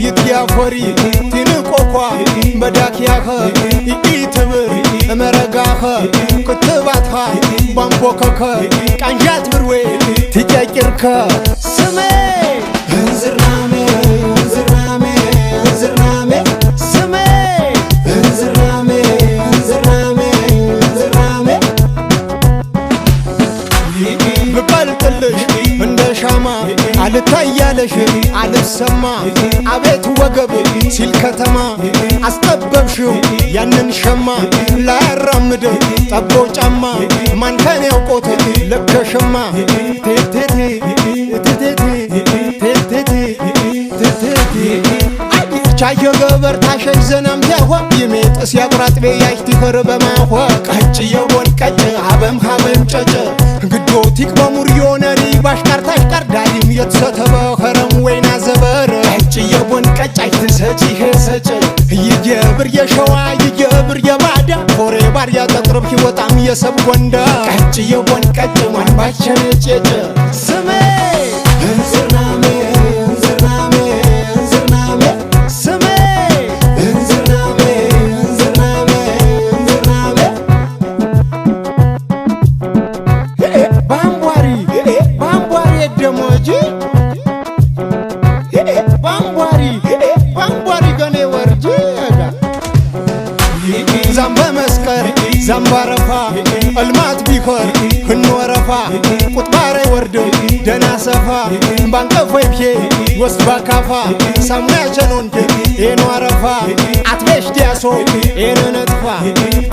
ይትያፈሪ ትንቆኳ በዳክያኸ ይኢትብር እመረጋኸ ክትባትሃ ባምቦከከ ቃንዣት ብርዌ ትጨጭርከ ስሜ እንዝርናሜ እንዝርናሜ እንዝርናሜ ስሜ እንዝርናሜ እንዝርናሜ እንዝርናሜ ብቀልጥልሽ እንደ ሻማ አልታያለሽ አልሰማ አቤት ወገብ ሲል ከተማ አስጠበብሽው ያንን ሸማ ላያራምድ ጠቦ ጫማ ማንከን ያውቆት ለከሸማ ቴቴቴ ቴቴቴ ቴቴቴ ቴቴቴ ቻየ ገበር ታሸሽ ዘናም ቲያሆ ይሜጥስ ያቁራጥቤ ያሽ ቲኸር በማሆ ቀጭ የቦን ቀጭ ሀበም ሀበም ጨጨ ግዶ ቲቅ በሙርዮ ነሪ ባሽቃር ታሽቃር ዳሪም የተሰተበ ኸረም ወይና ዘበር ቀጭ የቦን ቀጭ አይትሰጪ ሄሰጭ ይጀብር የሸዋ ይጀብር የባዳ ፎሬ ባር ያጠቅርብ ሂወጣም የሰብ ጎንዳ ቀጭ የቦን ቀጭ ማንባቸን ጨጨ ስሜ እንዝርናሜ እንዝርናሜ እንዝርናሜ ስሜ እንዝርናሜ እንዝርናሜ እንዝርናሜ ባምቧሪ ባምቧሪ ደሞጂ ባምቧሪ ባምቧሪ ገኔ ወርጂ ዛምበ መስቀር ዛምባረፋ እልማት ቢኮር ህንወረፋ ቁጥባረ ወርድ ደና ሰፋ ባንቀፎይ ብዬ ወስድ ባካፋ ሳሙያ ቸኖንድ ኤኖ አረፋ አትቤሽ ዲያሶ ኤኖ ነጥፋ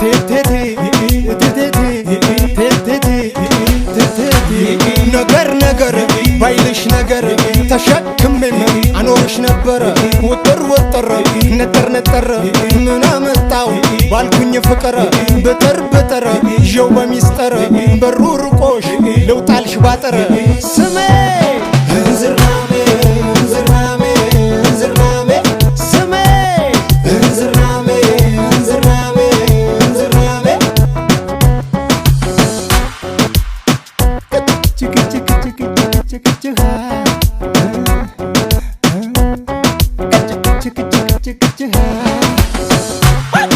ቴቴቴ ቴቴቴ ቴቴቴ ቴቴቴ ነገር ነገር ባይልሽ ነገር ተሸክሜም አኖርሽ ነበረ ውጥር ውጥር ነጥር ነጥር ምን አመጣው ባልኩኝ ፍቅር ብጥር ብጥር ይዤው በሚስጥር በሩ ርቆሽ ልውጣልሽ ባጥር ስሜ እንዝርናሜ እንዝርናሜ እንዝርናሜ ስሜ እንዝርናሜ እንዝርናሜ እንዝርናሜ ችክ ችክ ችክ ችክ ችክ ችክ ችክ ችክ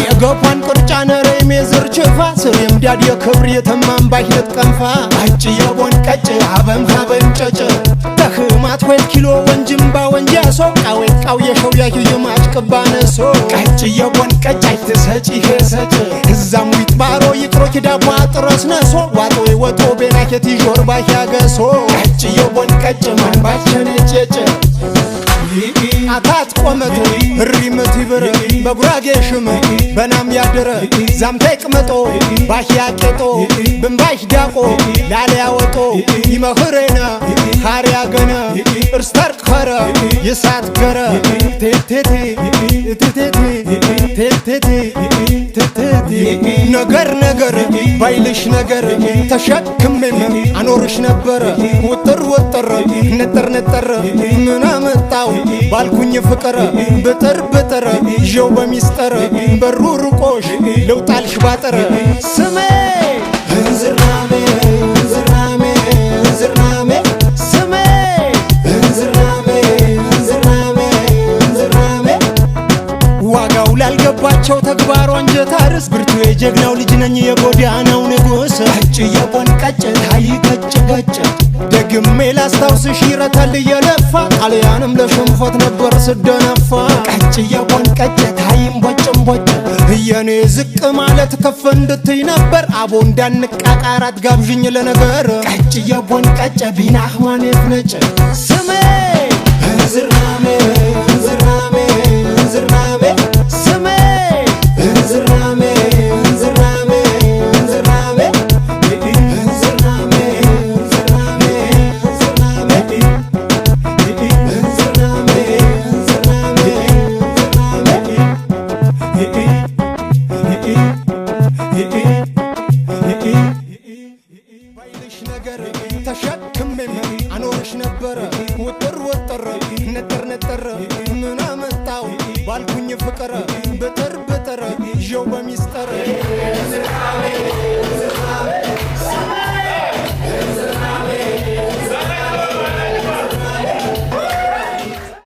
የገፏን ቅርጫ ነረ ሜዝር ችፋ ስሬም ዳድ የክብር የተማምባሽ ልትቀንፋ አጭ የቦን ቀጭ ሀበም ሀበም ጨጭ ተህማት ወይል ኪሎ ወንጅምባ ወንጃሶ ቃዌ ቃው የሸው ያዩ የማጭ ቅባነሶ ቀጭ የቦን ቀጭ አይትሰጪ ሄሰጭ እዛም ዊጥባሮ ይቅሮች ዳቧ ጥረስ ነሶ ዋጦ ወጦ ቤናኬት ይዦር ባህ ያገሶ ቀጭ የቦን ቀጭ ማንባቸን ጨጭ አታት ቆመት እሪምት ይብር በጉራጌ ሽም በናም ያድር ዛምታይ ቅመጦ ባህያ ቄጦ ብንባሽ ዳቆ ላልያ ወጦ ይመኽሬነ ኻርያ ገነ እርስተርቅ ኸረ ይሳት ገረ ቴቴቴ ቴቴቴ ቴቴቴ ቴቴቴ ነገር ነገር ባይልሽ ነገር ተሸክሜም አኖርሽ ነበረ ውጥር ውጥር ነጥር ነጥር ምን አመጣው ባልኩኝ ፍቅር ብጥር ብጥር ይዤው በሚስጥር በሩ ርቆሽ ልውጣልሽ ባጥር ስሜ እንዝርናሜ እንዝርናሜ እንዝርናሜ ስሜ እንዝርናሜ እንዝርናሜ እንዝርናሜ ዋጋው ላልገባቸው ተግባሩ አንጀት አርስ ብርቱ የጀግናው ልጅ ነኝ የጎዳናው ንጉሥ ቀጭ የቦን ቀጭ ታይ ገጭ ገጭ ደግሜ ላስታውስሽ ይረታል እየለፋ ጣልያንም ለሽንፈት ነበር ስደነፋ ቀጭ የቦን ቀጭ ታይም ቦጭም ቦጭ የኔ ዝቅ ማለት ከፍ እንድትይ ነበር አቦ እንዳንቃቃራት ጋብዥኝ ለነገር ቀጭ የቦን ቀጭ ቢናህ ማኔት ነጭ ስሜ እንዝርናሜ እንዝርናሜ እንዝርናሜ ስሜ እንዝርናሜ እንዝርናሜ እንዝርናሜ እንዝርናሜ እንዝርናሜ እንዝርናሜ እንዝርናሜ እንዝርናሜ ባይልሽ ነገር ተሸክሜም አኖርሽ ነበረ ውጥር ውጥር ነጥር ነጥር ምን አመጣው ባልኩኝ ፍቅር ብጥር ብጥር ይዤው በሚስጥር